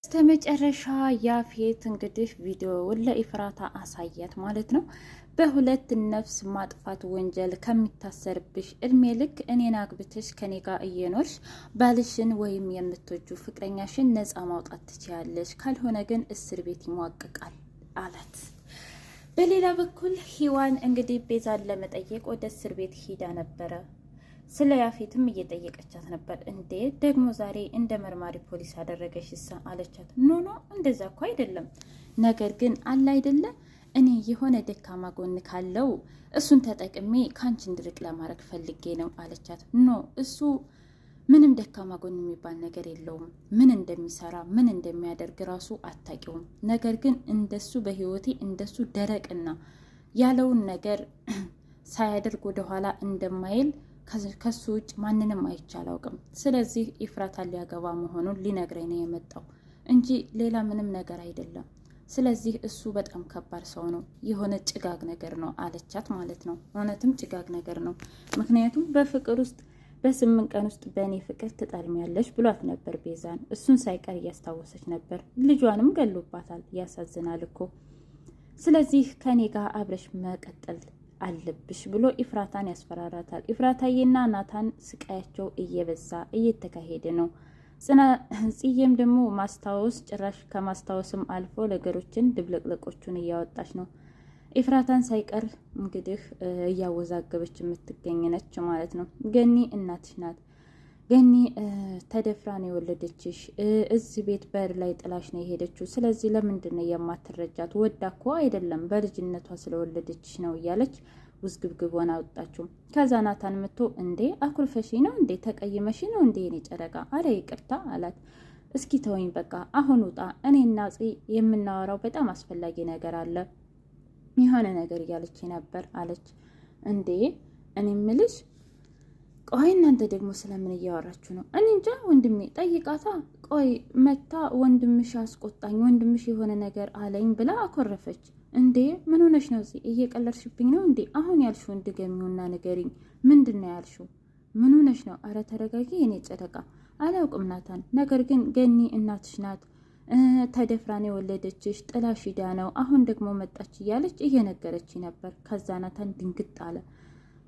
በስተመጨረሻ ያፌት እንግዲህ ቪዲዮውን ለኢፍራታ አሳያት ማለት ነው። በሁለት ነፍስ ማጥፋት ወንጀል ከሚታሰርብሽ እድሜ ልክ እኔን አግብተሽ ከኔ ጋር እየኖርሽ ባልሽን ወይም የምትወጁ ፍቅረኛሽን ነፃ ማውጣት ትችያለሽ፣ ካልሆነ ግን እስር ቤት ይሟቅቃል አላት። በሌላ በኩል ሂዋን እንግዲህ ቤዛን ለመጠየቅ ወደ እስር ቤት ሂዳ ነበረ። ስለ ያፌትም እየጠየቀቻት ነበር። እንዴ ደግሞ ዛሬ እንደ መርማሪ ፖሊስ አደረገሽ እሳ አለቻት። No no እንደዛ እኮ አይደለም፣ ነገር ግን አለ አይደለ እኔ የሆነ ደካማ ጎን ካለው እሱን ተጠቅሜ ከአንቺ እንድርቅ ለማድረግ ፈልጌ ነው አለቻት። No እሱ ምንም ደካማ ጎን የሚባል ነገር የለውም። ምን እንደሚሰራ ምን እንደሚያደርግ ራሱ አታውቂውም። ነገር ግን እንደሱ በህይወቴ እንደሱ ደረቅና ያለውን ነገር ሳያደርግ ወደኋላ እንደማይል ከሱ ውጭ ማንንም አይቼ አላውቅም። ስለዚህ ኢፍራታን ሊያገባ መሆኑን ሊነግረኝ ነው የመጣው እንጂ ሌላ ምንም ነገር አይደለም። ስለዚህ እሱ በጣም ከባድ ሰው ነው፣ የሆነ ጭጋግ ነገር ነው አለቻት ማለት ነው። እውነትም ጭጋግ ነገር ነው። ምክንያቱም በፍቅር ውስጥ በ8 ቀን ውስጥ በእኔ ፍቅር ትጠልሚያለሽ ብሏት ነበር ቤዛን። እሱን ሳይቀር እያስታወሰች ነበር። ልጇንም ገሎባታል። ያሳዝናል እኮ። ስለዚህ ከእኔ ጋር አብረሽ መቀጠል አለብሽ ብሎ ኢፍራታን ያስፈራራታል። ኢፍራታዬና ናታን ስቃያቸው እየበዛ እየተካሄደ ነው። ጽዬም ደግሞ ማስታወስ ጭራሽ ከማስታወስም አልፎ ነገሮችን ድብልቅልቆቹን እያወጣች ነው። ኢፍራታን ሳይቀር እንግዲህ እያወዛገበች የምትገኝ ነች ማለት ነው። ገኒ እናትሽ ናት። ገኒ ተደፍራ ነው የወለደችሽ። እዚህ ቤት በር ላይ ጥላሽ ነው የሄደችው። ስለዚህ ለምንድን ነው የማትረጃት? ወዳ እኮ አይደለም በልጅነቷ ስለወለደችሽ ነው እያለች ውዝግብግቧን አወጣችው። ከዛ ናታን መጥቶ እንዴ አኩርፈሽ ነው እንዴ ተቀይመሽ ነው እንዴ የኔ ጨረቃ? አረ ይቅርታ አላት። እስኪ ተወኝ በቃ አሁን ውጣ፣ እኔና ጽ የምናወራው በጣም አስፈላጊ ነገር አለ የሆነ ነገር እያለች ነበር አለች። እንዴ እኔ ምልሽ ቆይ እናንተ ደግሞ ስለምን እያወራችሁ ነው? እኔ እንጃ ወንድሜ ጠይቃታ። ቆይ መታ ወንድምሽ አስቆጣኝ፣ ወንድምሽ የሆነ ነገር አለኝ ብላ አኮረፈች። እንዴ ምን ሆነሽ ነው? እዚህ እየቀለድሽብኝ ነው እንዴ? አሁን ያልሽውን ድገሚውና ንገሪኝ። ምንድን ነው ያልሽው? ምን ሆነሽ ነው? አረ ተረጋጊ የኔ ጨረቃ። አላውቅም ናታን፣ ነገር ግን ገኒ እናትሽ ናት ተደፍራን የወለደችሽ ጥላሽ ሂዳ ነው፣ አሁን ደግሞ መጣች እያለች እየነገረች ነበር። ከዛ ናታን ድንግጥ አለ።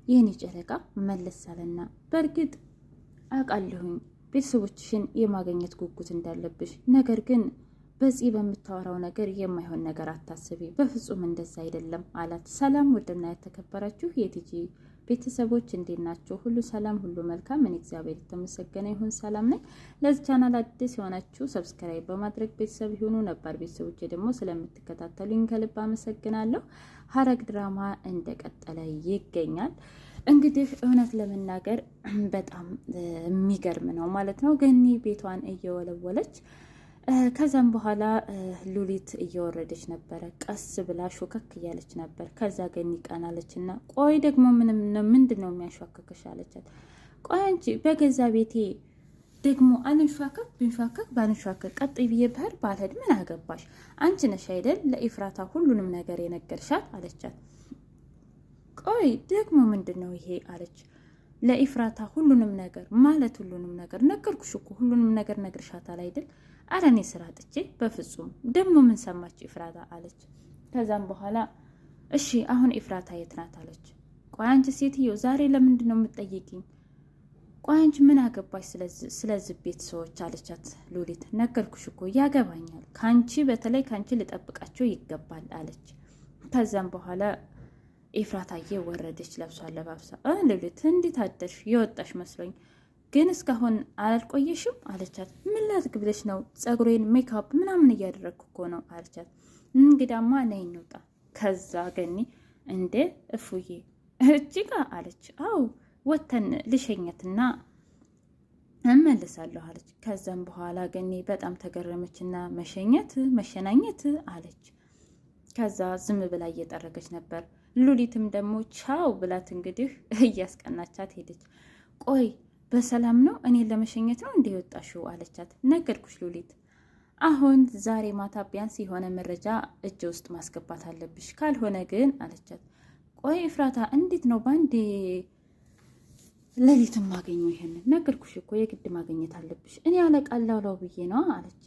የኔ ጨረቃ መለስ አለና በእርግጥ አውቃለሁኝ ቤተሰቦችሽን የማግኘት ጉጉት እንዳለብሽ፣ ነገር ግን በዚህ በምታወራው ነገር የማይሆን ነገር አታስቢ፣ በፍጹም እንደዛ አይደለም አላት። ሰላም ውድና የተከበራችሁ የቲጂ ቤተሰቦች እንዴት ናቸው? ሁሉ ሰላም፣ ሁሉ መልካም። እኔ እግዚአብሔር የተመሰገነ ይሁን ሰላም ነኝ። ለዚህ ቻናል አዲስ የሆናችሁ subscribe በማድረግ ቤተሰብ ይሁኑ። ነባር ቤተሰቦቼ ደግሞ ስለምትከታተሉኝ ከልብ አመሰግናለሁ። ሐረግ ድራማ እንደቀጠለ ይገኛል። እንግዲህ እውነት ለመናገር በጣም የሚገርም ነው ማለት ነው። ገኒ ቤቷን እየወለወለች ከዛም በኋላ ሉሊት እየወረደች ነበረ። ቀስ ብላ ሾከክ እያለች ነበር። ከዛ ገኒ ቀናለች እና ቆይ ደግሞ ምንም ምንድን ነው የሚያሾክክሽ አለቻት። ቆይ አንቺ በገዛ ቤቴ ደግሞ አልንሿከክ ብንሿከክ ባልንሿከክ ቀጥ ብዬ ብሄድ ባልሄድ ምን አገባሽ? አንቺ ነሽ አይደል ለኢፍራታ ሁሉንም ነገር የነገርሻት አለቻት። ቆይ ደግሞ ምንድን ነው ይሄ አለች። ለኢፍራታ ሁሉንም ነገር ማለት ሁሉንም ነገር ነገርኩሽ እኮ ሁሉንም ነገር ነግርሻታል አይደል? አረ እኔ ስራ ጥቼ በፍጹም ደግሞ ምን ሰማች ኢፍራታ አለች። ከዛም በኋላ እሺ አሁን ኢፍራታ የት ናት አለች። ቆይ አንቺ ሴትዮ ዛሬ ለምንድን ነው የምትጠይቂኝ? ቆይ አንቺ ምን አገባሽ ስለዚህ ቤት ሰዎች አለቻት ሉሊት። ነገርኩሽ እኮ ያገባኛል፣ ከአንቺ በተለይ ከአንቺ ልጠብቃቸው ይገባል አለች። ከዛም በኋላ ኤፍራታዬ ወረደች ለብሷ ለባብሳ። ሉሊት እንዴት አደርሽ? የወጣሽ መስሎኝ ግን እስካሁን አልቆየሽም አለቻት። ምን ላድርግ ብለሽ ነው? ፀጉሬን ሜካፕ ምናምን እያደረግኩ እኮ ነው አለቻት። እንግዳማ ነይ እንውጣ። ከዛ ገኒ እንዴ እፉዬ እጅጋ አለች። አው ወተን ልሸኘትና እመልሳለሁ አለች። ከዛም በኋላ ገኒ በጣም ተገረመችና መሸኘት መሸናኘት አለች። ከዛ ዝም ብላ እየጠረገች ነበር። ሉሊትም ደግሞ ቻው ብላት እንግዲህ እያስቀናቻት ሄደች። ቆይ በሰላም ነው እኔን ለመሸኘት ነው እንደ የወጣሽው አለቻት። ነገርኩሽ ሉሊት፣ አሁን ዛሬ ማታ ቢያንስ የሆነ መረጃ እጅ ውስጥ ማስገባት አለብሽ፣ ካልሆነ ግን አለቻት። ቆይ እፍራታ እንዴት ነው በአንዴ ሌሊት ማገኘው? ይሄንን ነገርኩሽ እኮ የግድ ማግኘት አለብሽ። እኔ አለቃላውላው ብዬ ነው አለች።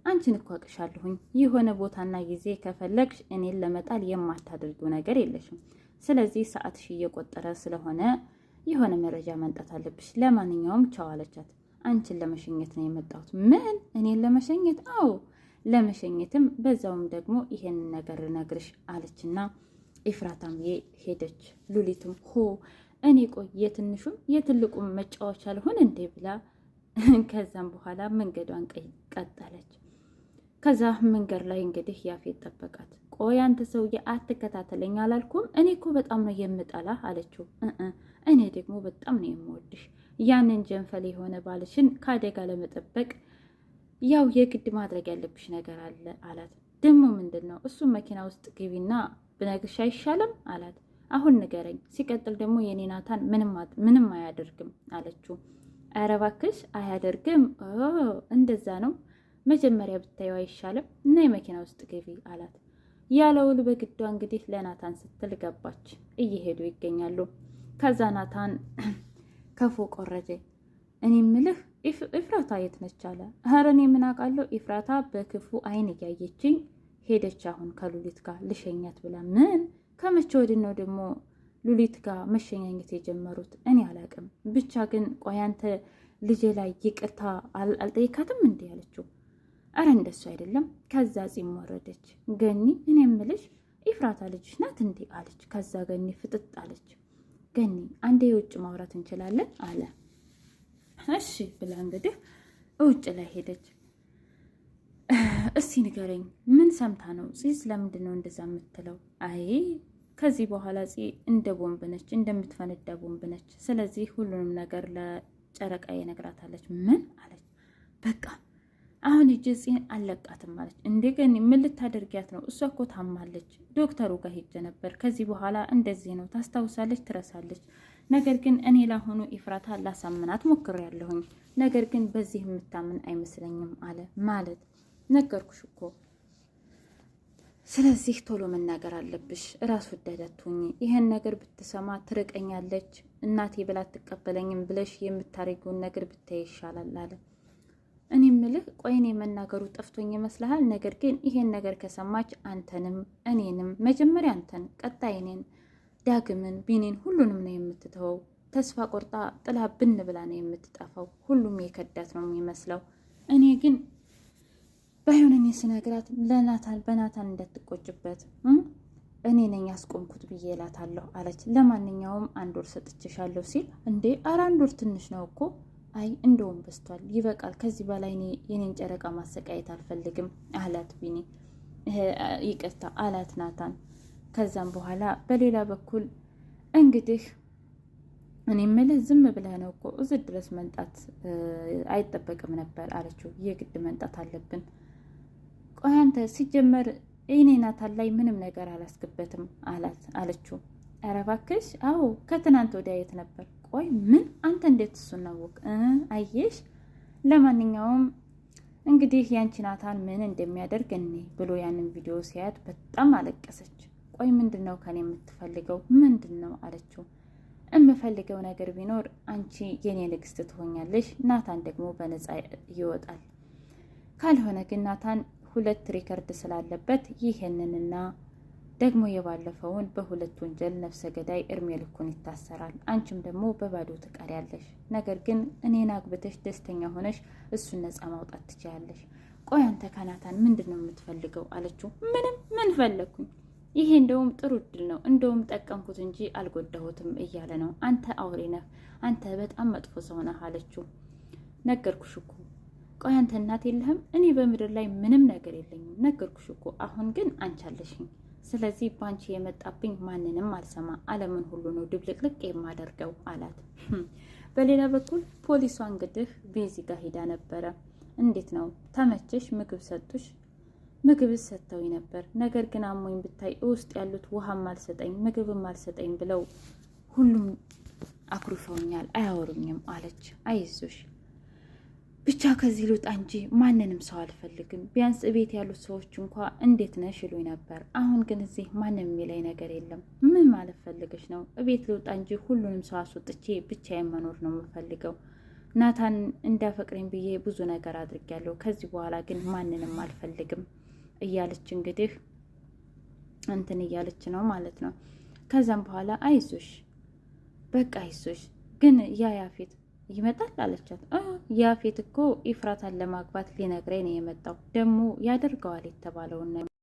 አንቺ አንቺን እኮ አቅሻለሁኝ። የሆነ ቦታና ጊዜ ከፈለግሽ እኔን ለመጣል የማታደርጊው ነገር የለሽም። ስለዚህ ሰዓትሽ እየቆጠረ ስለሆነ የሆነ መረጃ ማምጣት አለብሽ። ለማንኛውም ቻው አለቻት። አንቺን ለመሸኘት ነው የመጣሁት። ምን? እኔን ለመሸኘት? አዎ ለመሸኘትም፣ በዛውም ደግሞ ይሄንን ነገር ልነግርሽ አለችና ኤፍራታም ሄደች። ሉሊትም ሆ እኔ ቆይ የትንሹም የትልቁም መጫወቻ ልሆን እንዴ ብላ ከዛም በኋላ መንገዷን ቀጠለች። ከዛ መንገድ ላይ እንግዲህ ያፌት ጠበቃት። ቆይ አንተ ሰውዬ አትከታተለኝ አላልኩም? እኔ እኮ በጣም ነው የምጠላ አለችው። እኔ ደግሞ በጣም ነው የምወድሽ። ያንን ጀንፈል የሆነ ባልሽን ከአደጋ ለመጠበቅ ያው የግድ ማድረግ ያለብሽ ነገር አለ አላት። ደግሞ ምንድን ነው እሱም? መኪና ውስጥ ግቢና ብነግርሽ አይሻልም አላት። አሁን ንገረኝ። ሲቀጥል ደግሞ የኔ ናታን ምንም አያደርግም አለችው። ኧረ እባክሽ አያደርግም፣ እንደዛ ነው መጀመሪያ ብታየው አይሻልም? እና የመኪና ውስጥ ግቢ አላት። ያለውል በግዷ እንግዲህ ለናታን ስትል ገባች። እየሄዱ ይገኛሉ። ከዛ ናታን ከፎቅ ወረደ። እኔ ምልህ ኢፍራታ የት ነች አለ። ኧረ እኔ ምን አውቃለሁ፣ ኢፍራታ በክፉ አይን እያየችኝ ሄደች። አሁን ከሉሊት ጋር ልሸኛት ብላ። ምን? ከመቼ ወዲህ ነው ደግሞ ሉሊት ጋር መሸኛኘት የጀመሩት? እኔ አላውቅም። ብቻ ግን ቆይ አንተ ልጄ ላይ ይቅርታ አልጠይካትም እንዴ አለችው። አረ እንደሱ አይደለም። ከዛ ጺም ወረደች። ገኒ እኔ የምልሽ ኢፍራታ ልጅሽ ናት እንዴ አለች። ከዛ ገኒ ፍጥጥ አለች። ገኒ አንዴ የውጭ ማውራት እንችላለን አለ። እሺ ብላ እንግዲህ ውጭ ላይ ሄደች። እስቲ ንገረኝ፣ ምን ሰምታ ነው ፂስ? ለምንድን ነው እንደዛ የምትለው? አይ ከዚህ በኋላ ፂ እንደ ቦምብ ነች፣ እንደምትፈነዳ ቦምብ ነች። ስለዚህ ሁሉንም ነገር ለጨረቃ ነግራታለች። ምን አለች? በቃ አሁን እጅ ፂን አለቃትም አለች። እንዴ ገኒ ምን ልታደርጊያት ነው? እሷ እኮ ታማለች። ዶክተሩ ጋር ሄጄ ነበር። ከዚህ በኋላ እንደዚህ ነው ታስታውሳለች፣ ትረሳለች። ነገር ግን እኔ ላሆኑ ኢፍራታ ላሳምናት ሞክሬያለሁኝ። ነገር ግን በዚህ የምታምን አይመስለኝም አለ። ማለት ነገርኩሽ እኮ፣ ስለዚህ ቶሎ መናገር አለብሽ። ራስ ወዳድ አትሁኚ። ይህን ነገር ብትሰማ ትርቀኛለች፣ እናቴ ብላ አትቀበለኝም ብለሽ የምታደርጊውን ነገር ብታይ ይሻላል አለ። እኔ ምልህ ቆይ እኔ መናገሩ ጠፍቶኝ ይመስልሃል? ነገር ግን ይሄን ነገር ከሰማች አንተንም እኔንም፣ መጀመሪያ አንተን፣ ቀጣይ እኔን፣ ዳግምን፣ ቢኔን ሁሉንም ነው የምትተወው። ተስፋ ቆርጣ ጥላ ብን ብላ ነው የምትጠፋው። ሁሉም የከዳት ነው የሚመስለው። እኔ ግን ባይሆን እኔ ስነግራት ለናታን በናታን እንዳትቆጭበት እኔ ነኝ ያስቆምኩት ብዬ እላታለሁ አለች። ለማንኛውም 1 ወር ሰጥቼሻለሁ ሲል እንዴ ኧረ 1 ወር ትንሽ ነው እኮ፣ አይ እንደውም በዝቷል፣ ይበቃል። ከዚህ በላይ እኔ የኔን ጨረቃ ማሰቃየት አልፈልግም አላት ቢኒ፣ ይቅርታ አላት ናታን። ከዛም በኋላ በሌላ በኩል እንግዲህ እኔ የምልህ ዝም ብለህ ነው እኮ እዚህ ድረስ መንጣት አይጠበቅም ነበር አለችው። የግድ መንጣት አለብን። ቆይ አንተ ሲጀመር እኔ ናታን ላይ ምንም ነገር አላስገበትም አላት አለችው። ኧረ እባክሽ አዎ ከትናንት ወዲያ የት ነበር? ቆይ ምን አንተ እንዴት እሱን አወቅ? አየሽ። ለማንኛውም እንግዲህ ያንቺ ናታን ምን እንደሚያደርግ እኔ ብሎ ያንን ቪዲዮ ሲያያት በጣም አለቀሰች። ቆይ ምንድን ነው ከኔ የምትፈልገው ምንድን ነው አለችው። የምፈልገው ነገር ቢኖር አንቺ የኔ ንግስት ትሆኛለሽ፣ ናታን ደግሞ በነፃ ይወጣል። ካልሆነ ግን ናታን ሁለት record ስላለበት ይህንንና ደግሞ የባለፈውን በሁለት ወንጀል ነፍሰ ገዳይ እድሜ ልኩን ይታሰራል። አንቺም ደግሞ በባዶ ትቀሪያለሽ። ነገር ግን እኔን አግብተሽ ደስተኛ ሆነሽ እሱን ነፃ ማውጣት ትችያለሽ። ቆይ አንተ ከናታን ምንድን ነው የምትፈልገው አለችው። ምንም፣ ምን ፈለግኩኝ? ይሄ እንደውም ጥሩ እድል ነው፣ እንደውም ጠቀምኩት እንጂ አልጎዳሁትም እያለ ነው። አንተ አውሬ ነህ፣ አንተ በጣም መጥፎ ሰው ነህ አለችው። ነገርኩሽ እኮ። ቆይ አንተ እናት የለህም? እኔ በምድር ላይ ምንም ነገር የለኝም። ነገርኩሽ እኮ። አሁን ግን አንቺ አለሽኝ። ስለዚህ ባንቺ የመጣብኝ ማንንም አልሰማ፣ ዓለምን ሁሉ ነው ድብልቅልቅ የማደርገው አላት። በሌላ በኩል ፖሊሷ እንግዲህ ቤዚ ጋር ሄዳ ነበረ። እንዴት ነው ተመቸሽ? ምግብ ሰጡሽ? ምግብ ሰጥተውኝ ነበር። ነገር ግን አሞኝ ብታይ ውስጥ ያሉት ውሃም አልሰጠኝ ምግብም አልሰጠኝ ብለው ሁሉም አኩርፈውኛል፣ አያወሩኝም አለች። አይዞሽ ብቻ ከዚህ ልውጣ እንጂ ማንንም ሰው አልፈልግም። ቢያንስ እቤት ያሉት ሰዎች እንኳ እንዴት ነሽ ይሉኝ ነበር። አሁን ግን እዚህ ማንም የሚለኝ ነገር የለም። ምን ማለት ፈልገሽ ነው? እቤት ልውጣ እንጂ ሁሉንም ሰው አስወጥቼ ብቻዬን መኖር ነው የምፈልገው። ናታን እንዳፈቅረኝ ብዬ ብዙ ነገር አድርጊያለሁ። ከዚህ በኋላ ግን ማንንም አልፈልግም እያለች እንግዲህ እንትን እያለች ነው ማለት ነው። ከዛም በኋላ አይዞሽ በቃ አይዞሽ፣ ግን ያ ያፌት ይመጣል አለቻት። ያፌት እኮ ኢፍራታን ለማግባት ሊነግረኝ ነው የመጣው፣ ደግሞ ያደርገዋል የተባለውን